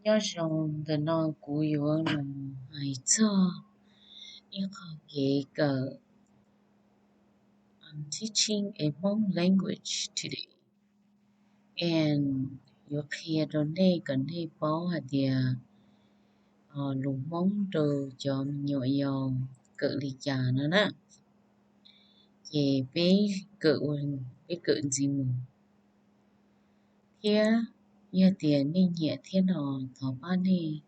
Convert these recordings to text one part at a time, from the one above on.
Nyob zoo, ntawm no kuv yuav los hais txog ib qho kev kawm. I'm teaching a Hmong language today. And yuav qhia rau nej kom nej paub hais tias lus Hmoob rau cov me nyuam yaus kawm li cas no na. Ces peb kawm, peb kawm ntxiv mus. Thiab yog tias nej nyiam thiab no, thov pab nej,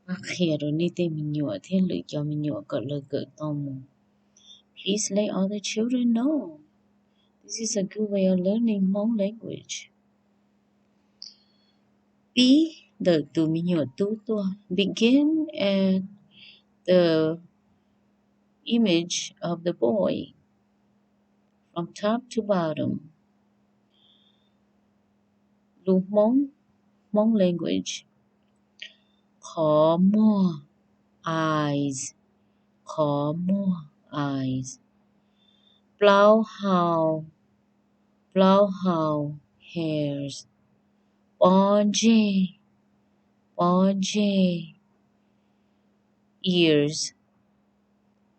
pab qhia rau nej tej me nyuam thiab lwm cov me nyuam kom lawv kawm tau mus. Please let other children know. This is a good way of learning Hmong language. Pib ntawm tus me nyuam tub tuaj. Begin at the image of the boy from top to bottom. Lus Hmoob, Hmong language. Qhov muag, eyes. Qhov muag, eyes. Plaub hau, plaub hau, hairs. Pob ntseg, pob ntseg, ears.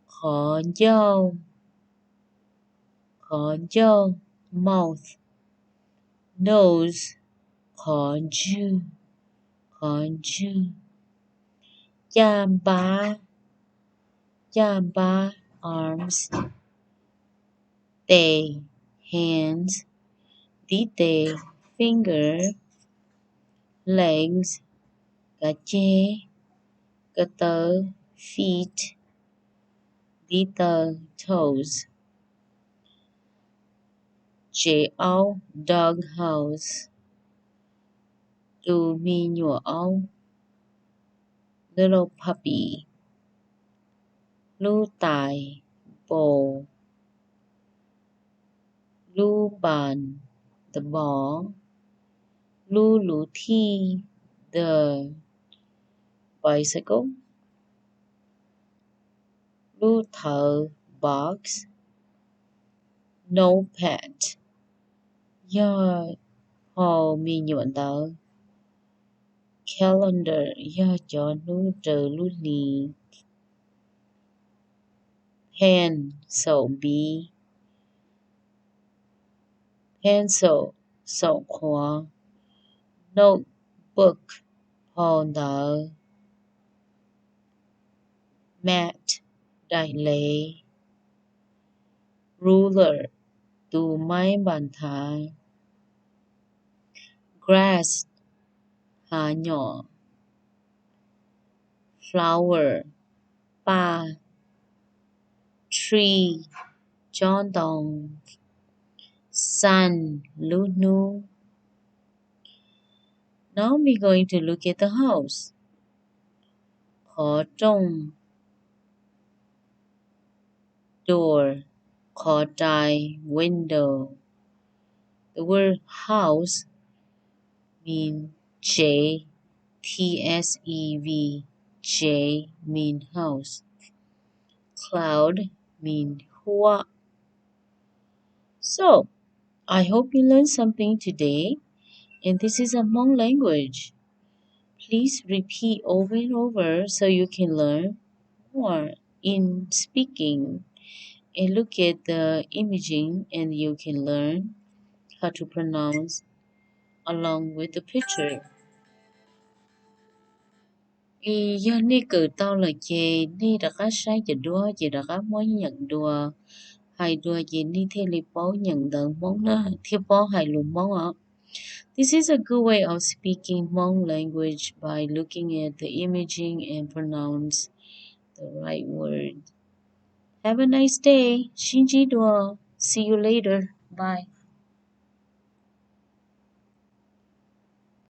Qhov ncauj, qhov ncauj, mouth. Nose, qhov ntswg, qhov ntswg. Caj npab, caj npab, arms. Tes, hands. Ntiv tes, finger. Legs, kav ceg. Ko taw, feet. Ntiv taw, toes. Tsev aub, dog house. Tus me nyuam aub, little puppy. Lub tais, bowl. Lub npas, the ball. Lub luv thij, the bicycle. Lub thawv, box. Notepad, yog hau me nyuam ntawv. Calendar, yog cov hnub raws lub hli. Pen, xaum npiv. Pencil, xaum qhuav. Notebook, phau ntawv. Mat, daim lev. Ruler, tus maib npas nthav. Grass, hav nyom. Flower, paj. Tree, tsob ntoo. Sun, lub hnub. Now we're going to look at the house. Qhov rooj, door. Qhov rais, window. The word house mean tsev, T S E V, tsev mean house. Cloud mean huab. So, I hope you learned something today, and this is a Hmong language. Please repeat over and over so you can learn more in speaking. And look at the imaging and you can learn how to pronounce along with the picture. Yog nej kawm tau lawm ces nej rov qab saib cov duab ces rov qab muab nyeem dua, hais dua ces nej thiaj li paub nyeem ntawv Hmoob na, thiaj paub hais lus Hmoob os. This is a good way of speaking Hmong language by looking at the imaging and pronounce the right word. Have a nice day. Sib ntsib dua. See you later. Bye.